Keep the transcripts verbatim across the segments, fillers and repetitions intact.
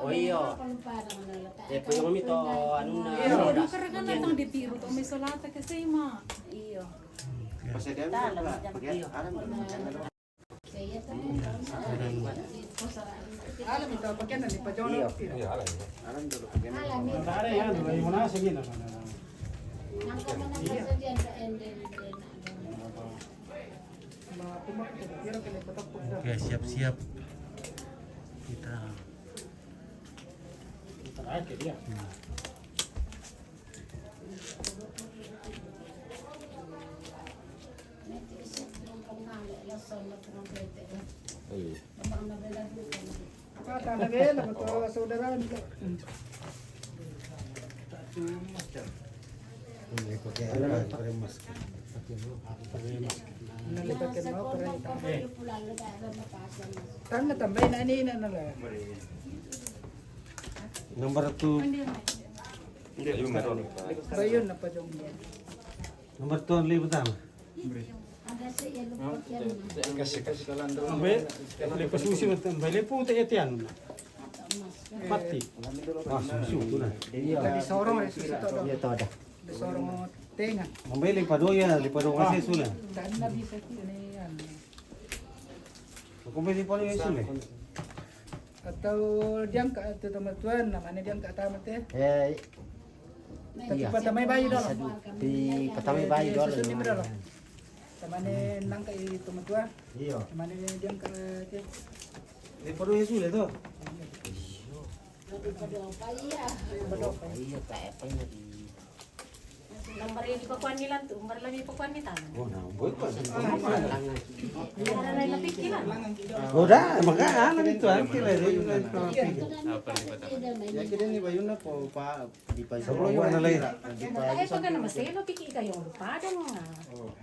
Oh, iyo. Eh, pwede kami to, anu na, iyo, roda. Karena kan datang di Piru to, may salata kasi, ma. Iyo. Pasadian na, alam mo. Alam mo, pakiana ni Pajono. Iyo. Alam mo, pakiana. Ada yan, may muna, sige na. Oke, siap-siap. Kita. Terakhir ya. Hmm. Iya. Ah, tanda bela, betul saudara. Nalipat ka na, pero tanda tambay na, ani na, na la. Number two. Hindi, yung meron. Ba yun, napadong ba? Number two ang libo tama. Kasi, kasi. Ang bay, lipo susi mo, ang bay, lipo tayo tiyan. Pati. Ah, susi ko na. Tadi sorong, eh, susi todo. Iya, todo. Di sorong tenga. Ang bay, lipa doya, lipa doya kasi sula. Dan na bisa ko na yan. Kung may lipa doya sula. Atau diangkat tu tama tuan, namanya diangkat tama teh. Eh, tapi iya. Patamai bayu dolo. Di patamai bayu dolo. Susun ni dolo. Tamane nangka i tama tua. Iyo. Tamane diangkat teh. Di padoya sule to. Padoya. Padoya, tak apa ini. Lambar ini pakuan ni lantu, lambar lami pakuan ni tangan. Oh, na, boy, kuan. Ada lain na pikiran. Oh, da, maka, ah, lagi tu, ah, kira dia juga. Apa ni, Pak? Ya, kita ni bayuna po, Pak, di Pak. Sebelum mana lagi? Di Pak. Ay, pag ano, masaya, mapiki kayo, padang nga. Oh.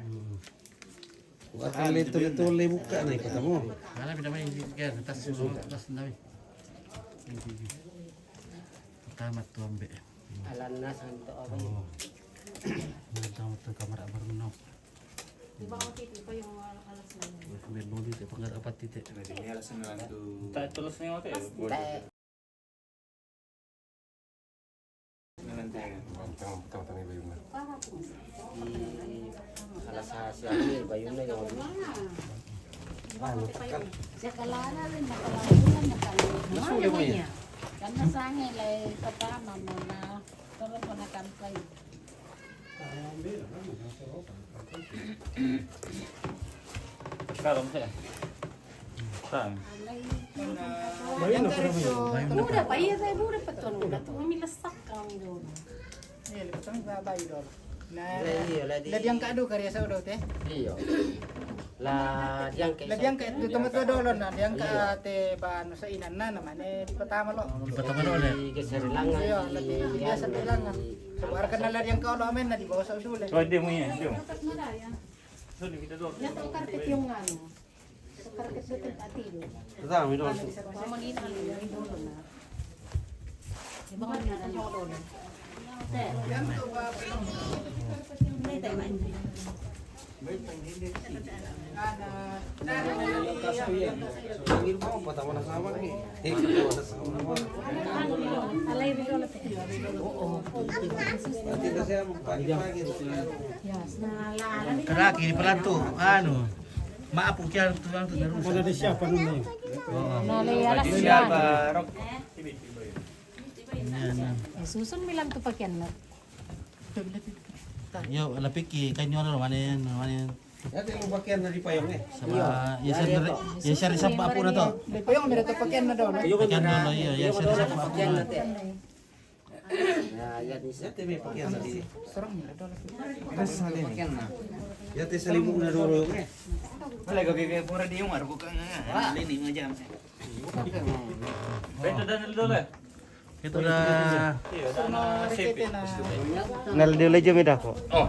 Wala kang leto-leto, le buka na ipatamo. Mana pinamay, tas, tas na. Tama to, ambe. Alam na, santo ako. Oo. Nagtama to, kamara, baru no. Di ba, o, titi pa yung alas na yun? May boli, te, pangarap at titi. May alas na lang to. Tayo, tulos na yung hotel. Alas sa siya ni bayuna yung. Siya kalana rin, nakalana, nakalana. Nasulit mo yan. Karena sangay lay patama mo na, pero ko nakampay. Karon siya. Saan? Bayun na, pero bayun. Muda pa iya, tayo muda pa to, muda to. Kami lasak kami doon. Iya, lepas kami babayu doon. Na, iyo, la di la diangkat do karya sa ulo, te. Iyo. La diangkat. La diangkat itu teman tu dolo na, diangkat te ba, anu, sa inan na, namanya di patama lo. Di patama lo, le. Di geser langan. Iyo, la di geser langan. Sebuah kan la diangkat lo, amen, na di bawah sa ulo, le. Pwede mo yan, Jung. Yan, tukar ke yung ano. Tukar ke sa tempat tidur. Tatama, idol. Mamangin ang idolo na. Di ba kami ang idolo na? Karaki ni pala to, ano, maapo kaya to, ano, to, ano. Wala na siya, paano na yun? Oo. Nali, alas yan. Yan, yan. Eh, susun mi lang to pakyan na. Yo, lapiki, kanyo na, mana yan, mana yan. Yati mo pakyan na di payong eh. Sama, ya, sir, ya, sir, sa apo na to. Di payong, mira to pakyan na daw, no? Pakyan na, no, iya, ya, sir, sa apo na. Yan, yan, isa. Yati may pakyan na di. Sarang mira daw. Pakyan na. Yati sa limog na dolo yung eh. Wala, gabi, gabi, pura di yung arko ka nga, nga. Lini mo dyan. Beto dan dolo. Ito na. Naldi ulit yung midako. Oh.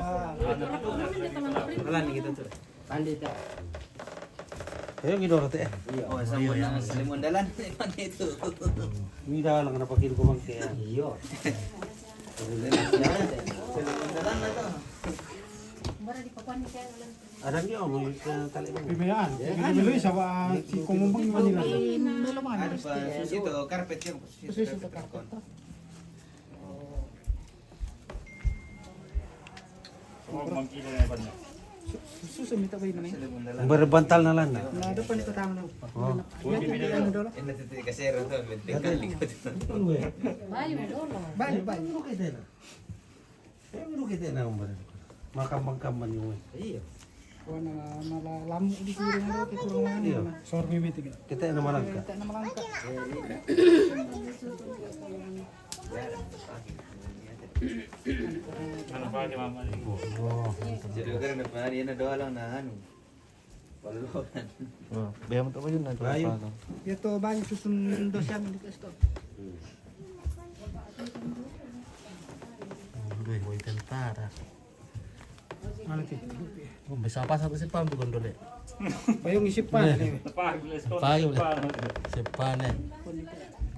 Wala ni kita to. Pandita. Ayo, gidoro te. Oh, sa muna, sa limon dalan. Pandito. Mida lang na pakil ko man kaya. Iyo. Sa limon dalan na to. Ada nggih, Om, ke tali, Om? Pembelaan. Pembelaan sama si Komong Bang Manila. Anu, Pak, itu karpet yang posisi itu karpet. Oh. Susah minta bayi namanya. Berbantal nalan na. Nah, depan itu tamu. Oh. Ya, ya, ya, dulu. Ini titik kasih orang tu, penting kali. Bayu dulu. Bayu, bayu. Dulu kita na. Saya dulu kita na, Om. Makam-makam ni, Om. Iya. Wana mala lamu di kurung ada ke kurung mana? Iya. Sor mimi tiga. Kita nama langka. Kita nama langka. Ano pa ni mama ni? Oh. Jadi kan depan dia na doa lang na anu. Walau kan. Oh, biar untuk baju na. Bayu. Dia tu baju susun dosa ni dekat situ. Dua boy tentara. Mana ti? Oh, bisa apa satu sepan bukan dole. Bayung isi pan. Sepan, sepan, sepan, eh.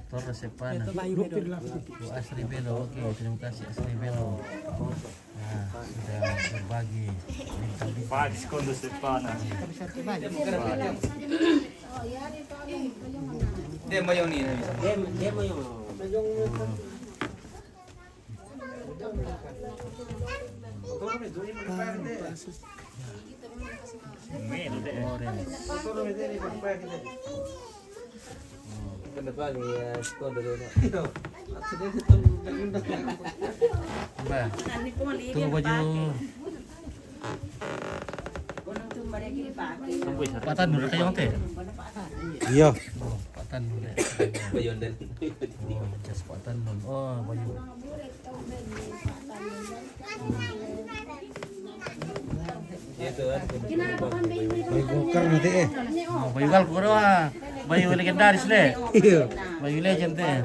Torre sepan. Lupir lah. Bu Asri Belo, oke, terima kasih Asri Belo. Nah, sudah berbagi. Bintang-bintang. Bagi sekondo sepan. Dia mayong ni, dia mayong. Ba. Tu baju. Patan dulu kayak teh. Iya. Oh, patan dulu. Baju ondel. Oh, jas patan dulu. Oh, baju. Bayu Golkar nanti, eh. Oh, Bayu Golkar, wah. Bayu legendaris deh. Iya. Bayu legend deh.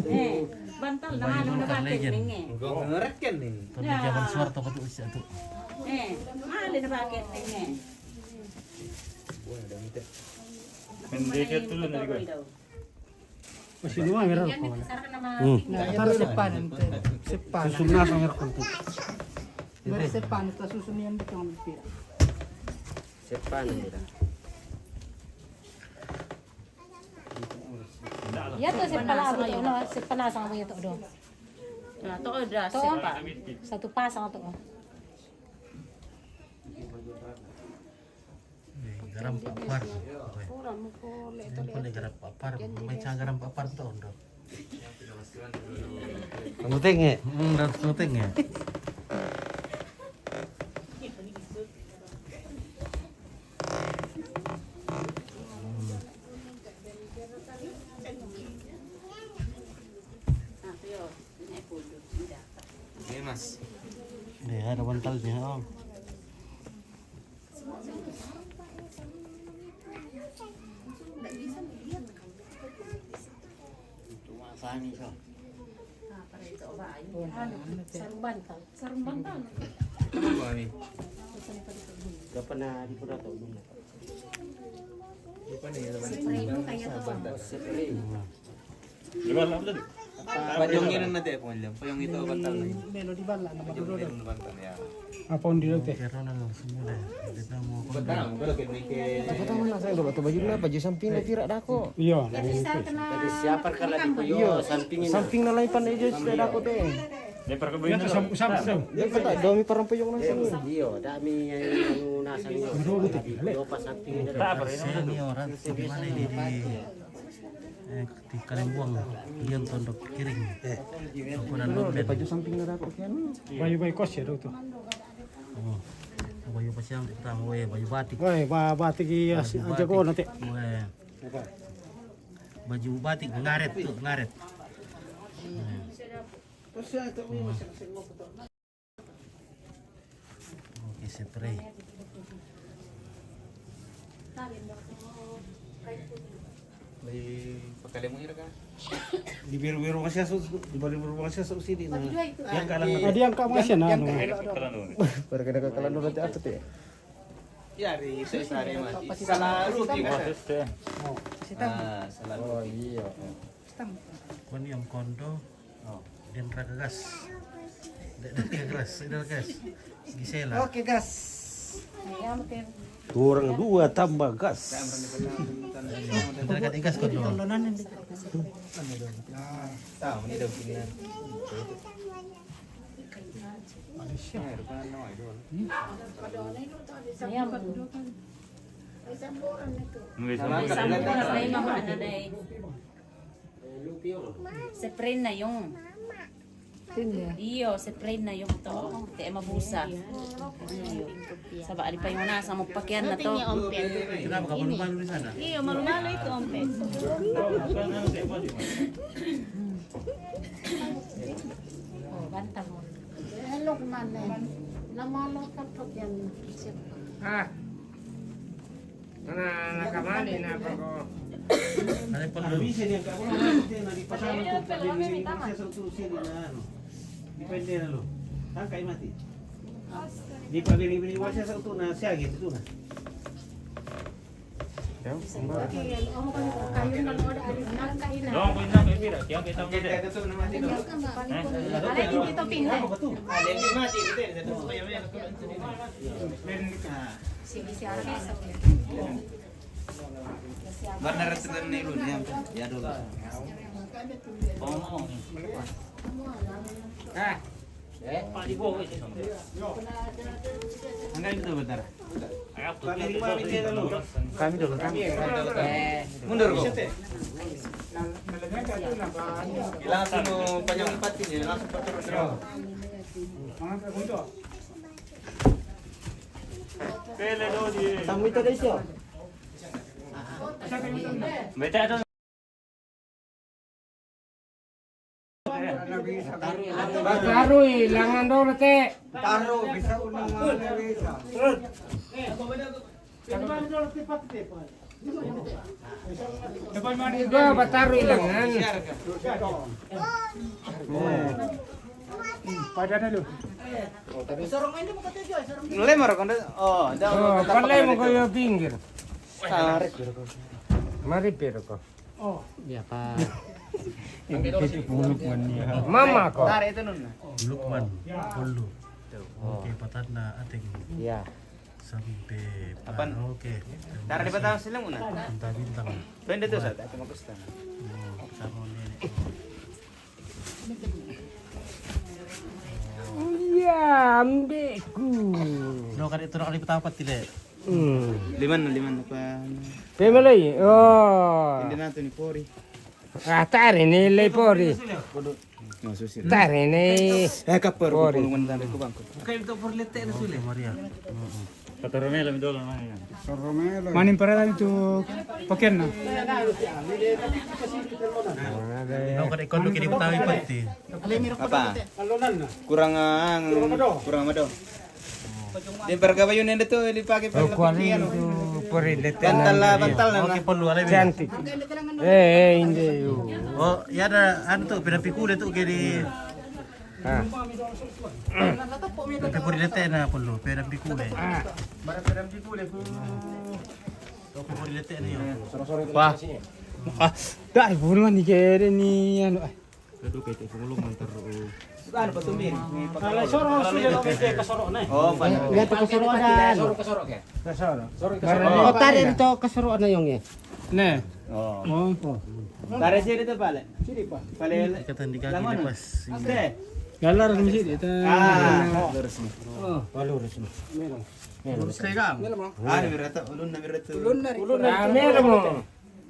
Eh, bantal na Bayu Golkar legend. Ngeret kan ni. Pada zaman Soeharto betul usia tu. Eh, mana na pakai ni? Pendekar tu lah. Masih dua merah kau. Hmm. Nah, taruh depan nanti. Sepan. Susun nasa merah kau tu. Baru sepan, kita susun yang betul pira. Sepan ni dah. Ya tu sepan lah, betul lah. Sepan lah sama itu doh. Nah, tu dah sepan. Satu pasang tu. Garam papar. Ini pun garam papar, macam garam papar tu, Ondo. Nuting, eh? Hmm, nuting, eh? Ini, Mas. Ini ada bantalnya, Om. Sarung bantal. Sarung bantal. Kapan na di pura to dulu? Spray mo kaya to. Spray. Di ba lang dun? Payong ini nanti, payong itu bantal na. Melo di bala na maduro. Payong itu bantal, ya. Apa on dilo te? Pero na lang sumula. Kita mo. Betul, betul, kayak ni ke. Apa tama na sa dolo to baju na, baju samping na pira dako. Iyo. Jadi siapa kalau di payong samping ini? Samping na lain pan ijo sa dako te. Dia perkebun itu sam-, sam-, sam. Dia kata dami parang payong na sini. Iyo, dami anu na sa iyo. Maduro te. Iyo pa samping ini. Senior, di mana ini di, eh, di Kalimuang, Ian Tondok Kiring. Aku na. Baju samping na dako kian. Bayu-bayu kos ya tu. Oh. Bayu pasiang kita, weh, bayu batik. Weh, ba-, batik iya, jago nanti. Weh. Baju batik ngaret tu, ngaret. Weh. Oke, spray. Di pakalemu ira ka? Di biru-biru masih asu, di biru-biru masih asu sini na. Yang kalang. Ah, dia angkat masih na. Perkara kakalan dulu aja apa tu ya? Ya, hari itu sehari mati. Salah rugi. Ah, salah rugi. Oh, iya. Kau ni yang kondo. Dendra ke gas. Dendra ke gas, dendra gas. Gisela. Oke, gas. Turang dua tambah gas. Dendra ke gas ko dulu. Spray na yung. Iyo, spray na yung to. Te mabusa. Iyo. Saba' di pa yung nasa mo pakyan na to. Kenapa ka malu-malu di sana? Iyo, malu-malu itu, Ompet. Oh, banta mo. Hello, man. Namalo ka to yan. Ah. Mana nakamali na pa ko. Ano yung pag-, ano, bisa niya ka, wala na, hindi na, di pa sa amin kung pwede mo yung siya sa utusin na ano. Depende na lo. Saan kayo mati? Di pa binibili mo siya sa uto na siya, gitu na. Dong, ko na, may pira. Kaya kita mo. Kita, kita, kita, mati, no? Ano yung dito, pinda? Sige, siya. Barna restaurant na yun, yan. Yado. Oo, oo. Ah. Hanggang dito, Barna. Kami dulu, kami. Mundur ko. Kailangan sino pa niyang ipatin niya, langsung patulog. Tamu itu ada iso. Bete ito. Bataru, ilangan dulu, te. Taru, bisa unang mga bisa. Iba, bataru ilangan. Pada na lo. Lemar ko, oh, da-, oh, pala mo ko yung pinggir. Tarik. Mari, pero ko. Oh. Ya, pa. Hindi ko si Lukman niya. Mama ko. Tarik ito nun. Lukman. Polo. Oh. Okay, patat na ating. Ya. Sampai apan? Okay. Tara, di ba tayo sila muna? Bintang-bintang. Pwede to sa, ito magusta. Oh, kasama mo nini. Iya, ambil ku. No, kan ito na kami patapat, tila. Hmm. Lima na, lima na pa. Pemaloy, oh. Hindi na ito ni Pori. Ah, tari ni lay Pori. Tari ni. Eh, kapar ko pulungan dami ko bangko. Kayo to por lete na sule. Maria. Kataromela mi dolan na yan. Manin para lang ito pakyan na. No, kada ikaw no kini tawi pati. Apa? Kurang ang, kurang mado. Yung para kabayo nenda to, di pa kay pala. Kuan ito, pori lete. Bantal na, bantal na. Okay, polo, alay. Cantik. Eh, eh, hindi. Oh, yada, ano to, pinapikuli to, kini. Ah. Pori lete na, polo, pinapikuli. Ah. Para pinapikuli ko. Pori lete na yun. Pa. Ah, dari bunuan ni kere ni, ano, ay. Kadu kay ito pangulong man taro. Ano ba ito, Mir? May pagkakas. Ala, soro, sila lang may kasoro na eh. Oh, pala. Nga ito kasoro na. Soro, kasoro kaya? Kasoro. Soro, kasoro. Oh, tari ito kasoro na yung eh. Ne. Oh. Oh, po. Tari siya dito pala. Sige pa. Pala. Ikatan di ka kinipas. Ate. Galar mo siya dito. Ah, lurus mo. Oh. Oh, lurus mo. Meron. Lurus kayo ka. Meron mo. Ah, meron ito. Ulun na meron ito. Ulun na rin. Ulun na rin. Ah, meron mo.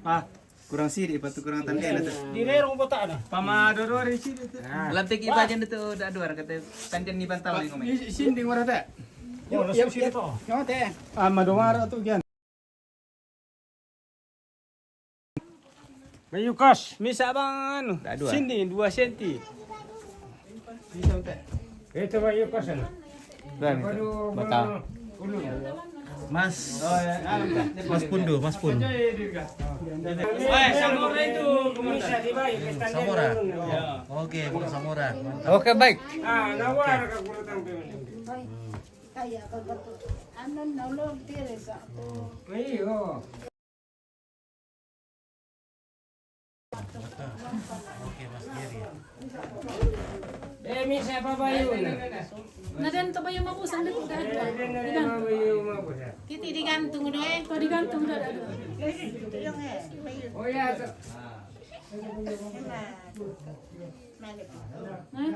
Ah. Kurang siri, patu kurang tandela tu. Di rero mo bata na. Pama dua-dua rin siri tu. Ah. Lantik iba jan tu da dua kata tandela ni bantal ni ngomai. Sindi mo rata. Yo, yo, siri to. Yo, te. Ah, madumara tu gian. Mayukas, misa bang anu. Da dua. Sindi dua senti. Ito ba yung kasal? Bata. Mas, Mas Pundo, Mas Pun. Samora itu. Samora. Oke, bukan Samora. Mantap. Oke, baik. Kaya ka ba to? Ano, naulog dire sa to. Iyo. Oke, Mas Giri. Eh, misa apa bayu na? Na den to bayu mabusan dito, dahil ba? Digan-, kiti digantung do, eh. To digantung do, dahil ba? Oh, ya, to. Hah?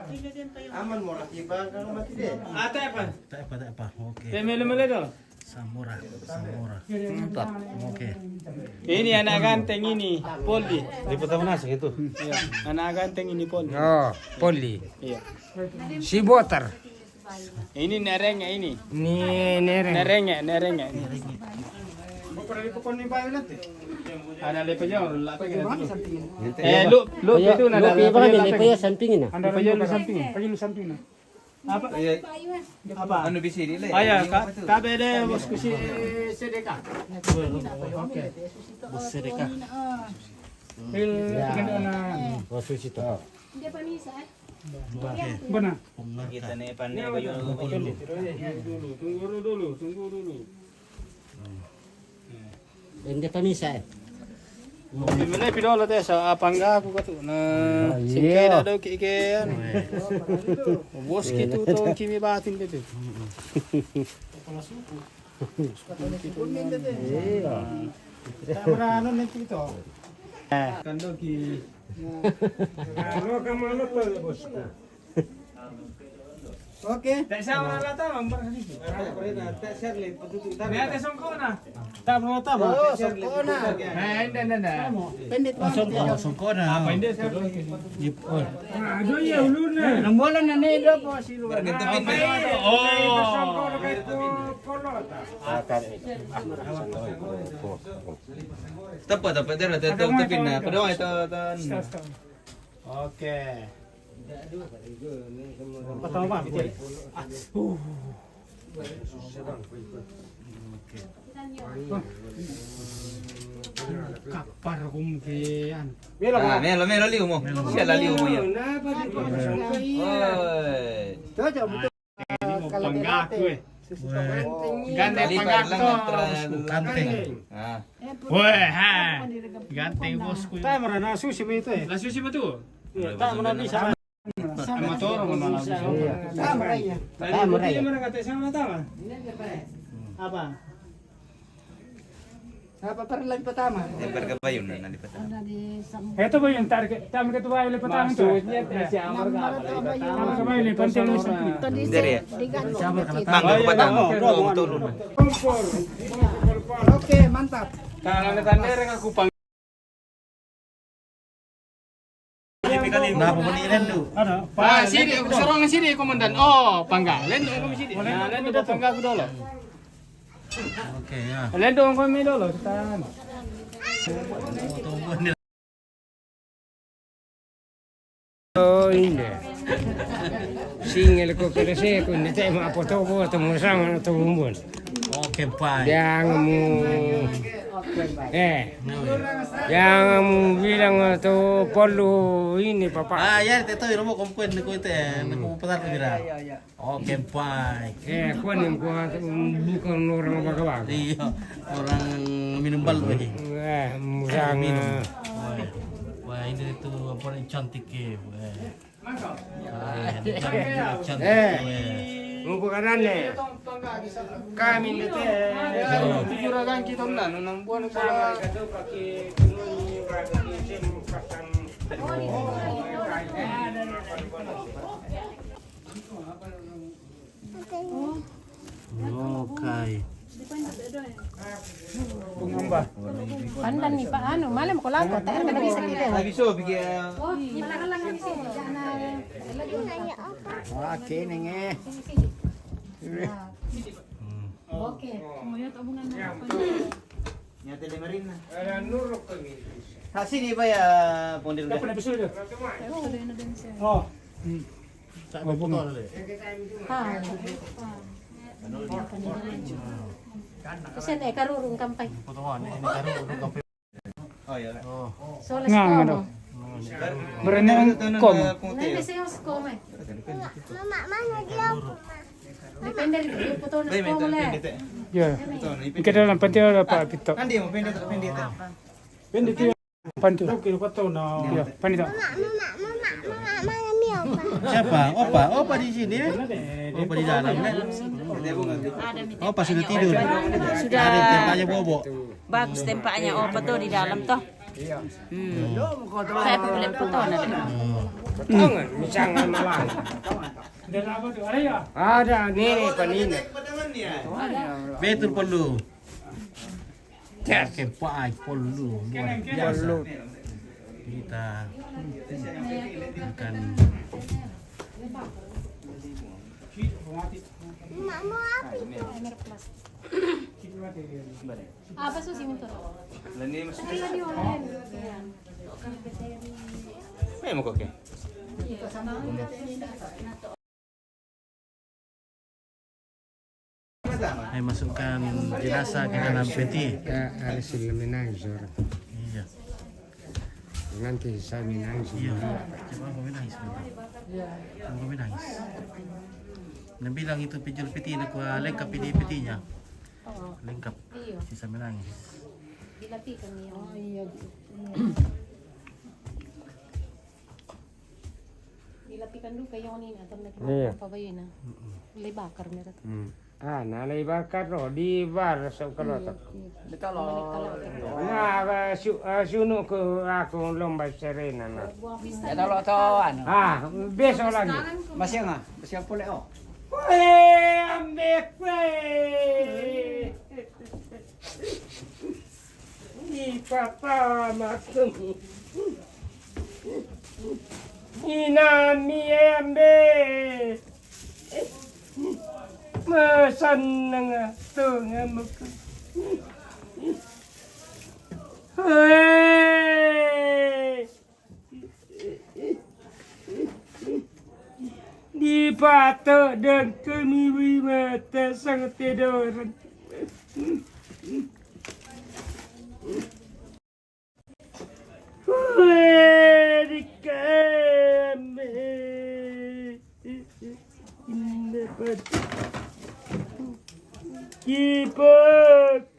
Aman mo, rakiba ka mati de. Ah, tayo pa. Tayo pa, tayo pa. Okay. Tayo, mele, mele do. Samora, Samora. Mantap. Oke. Ini anak ganteng ini, Poldi. Di pertama nasi gitu. Iya, anak ganteng ini, Poldi. Oh, Poldi. Iya. Si Botar. Ini nerengnya ini. Ni nereng. Nerengnya, nerengnya ini. Ada lepe jauh, lepe jauh. Eh, lu, lu itu nada lepe jauh, samping ini. Lepe jauh, samping. Apa? Iya. Apa? Anu bisi ni le. Aya, ka, ka bele bos kusi sedekah. Oke. Bos sedekah. Pil, ya. Bos kusi to. Dia pamisa, eh? Benar. Kita ni pandai bayu. Tunggu dulu, tunggu dulu, tunggu dulu. Ende pamisa, eh. Mele pidolo te sa apangga aku katu. Na, ah, iya. Singke dado ki ke anu. Bos kitu to kimi batin te. Iya. Kamera anu nanti to. Kando ki. Alo kamu anu to, bos. Oke. Tak sama rata, Bang, pernah di situ. Lihat songkona. Tak pernah rata, Bang. Oh, songkona. Nah, ini, ini, ini. Pendek banget ya. Songkona. Apa ini? Nah, aduh, ya, ulun, nah. Enam bulan, nah, ini udah apa sih, lu? Oh. Tempat, tempat dia, tempat, tempat pindah. Pada itu, oke. Pertama, Bang. Ah, uh. Oke. Kapar kumkian. Melo, ah, melo, melo liu mo. Siya la liu mo ya. Oi. Ini mau panggaku, eh. Ganteng panggaku. Ganteng. Ah. Weh, ha. Ganteng bosku. Tayo mo na, nasushi mo ito eh. Nasushi mo to? Iya, tayo mo na bisa. Sama toro mo na. Tayo mo na iya. Tayo mo na iya. Tayo mo na iya. Apa? Apa para lang patama? Temper ka ba yun na nalipatan? Ito ba yung target? Tama ka ito ba yung lipatan ito? Maksudnya, siya ang marga. Tama ka ba yung lipatan ito? Dari ya? Tama ka ba tama? Oke, mantap. Kalau na tanda rin ako pang Napa pun ini tu? Ada. Ah, sini, suruh sini komandan. Oh, pangga. Lendo kami sini. Nah, lendo pangga aku dulu. Oke, ya. Lendo kami dulu, sekarang. Oh, inde. Singel ko kere se ko ne te ma poto bo to mo sama to bumbon. Oke, pai. Yang mu, eh, yang mu bilang to polu ini, Papa. Ah, ya, te to, romo kompuen ko te, ko patar ko mira. Oke, pai. Eh, kuan yang kuat, bukan orang apa-apa. Iya, orang minum bal lagi. Eh, musang. Minum. Wah, ini tu apa ni, cantik ke. Eh. Eh, ngumpulkan nih. Kami nete. Juragan kita na, nang buwan ko la. Okay. Pandan ni pa, anu, malam ko lang ko, tayo na lagi sa gilid. Lagi so, bigyan. Oh, ipahalang ni si Jana. Okay, nenge. Okay. Nya te de marina. Ha, sini ba ya, pondir. Oh. Kasi na, eh, karurung kampay. Oh, iya. Solas nga, ko ano? Berani ang kom. Nene siyos ko, eh. Mama, mana dia? Depende rin, puto na ko, wala. Yeah. Ika daw lang, panty daw pa, pito. Hindi mo, pindot, pindot. Pindot. Panty. Daw, kinukuha to na. Yeah, panty daw. Mama, mama, mama, mama. Siapa? Opa, Opa di sini, eh? Opa di dalam, eh? Opa sudah tidur. Sudah. Ada tempatnya bobo. Bagus tempatnya Opa tuh di dalam tuh. Hmm. Saya boleh foto nanti. Jangan, misalnya malah. Ada nih, panina. Betul perlu. Pakai pai perlu, luar biasa. Kita akan Apa sih sih motor? Memang kok ya? Saya masukkan jenazah ke dalam peti. Ada sila menangis orang. Iya. Nanti saya menangis. Iya. Coba aku menangis sebentar. Aku menangis. Nah, bilang itu penjual peti nak lengkap ini petinya. Lengkap. Sisa menangis. Dilatihkan nih. Oh iya. Dilatihkan dulu kayak ini atau nak Iya. Apa bayi nah? Lebih bakar merah tuh. Ah, nalai bakar roh di bar sok kelotok. Betul loh. Nah, su uh, sunuk ke aku lomba serena nah. Ya kalau tahu anu. Ah, besok lagi. Masih nggak? Masih boleh oh. Weh, ambek weh. Ni papa makum. Ni nami ambe. Masan nanga tunga mukum. Hei. Di patok dan kemiwi mata sangat tedoran. Weh, di kami. Indah pada kipakaran.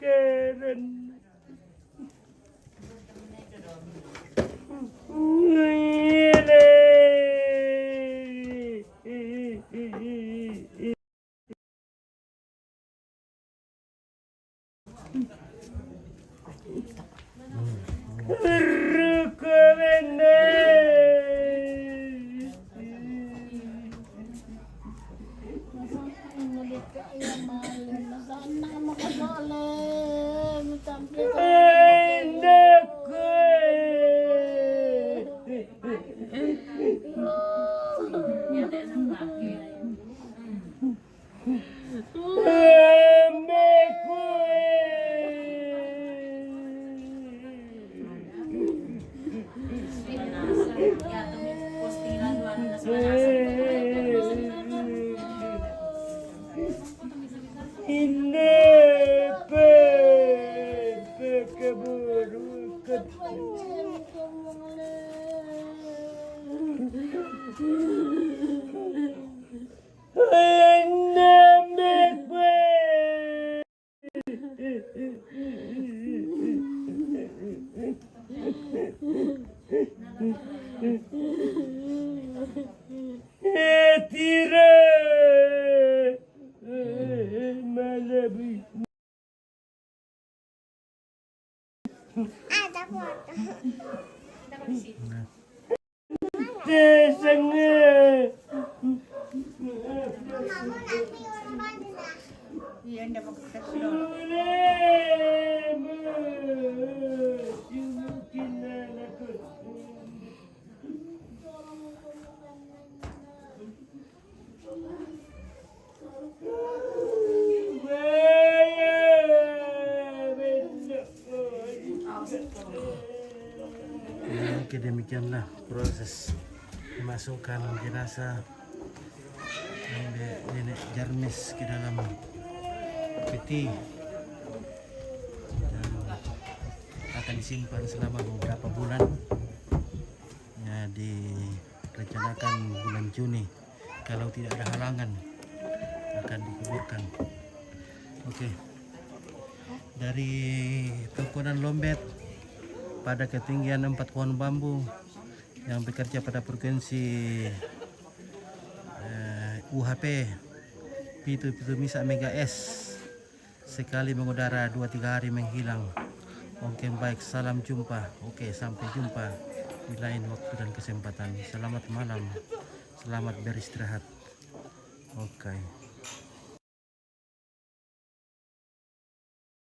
Oke, demikianlah proses memasukkan jenazah Nenek Jarmis ke dalam peti dan akan disimpan selama beberapa bulan. Ya, direncanakan bulan Juni, kalau tidak ada halangan, akan dikuburkan. Oke. Dari Tongkonan Lombet pada ketinggian empat pohon bambu yang bekerja pada frekuensi U H P, pitu pitu misa mega S. Sekali mengudara, dua tiga hari menghilang. Oke, baik, salam jumpa. Oke, sampai jumpa di lain waktu dan kesempatan. Selamat malam. Selamat beristirahat. Oke.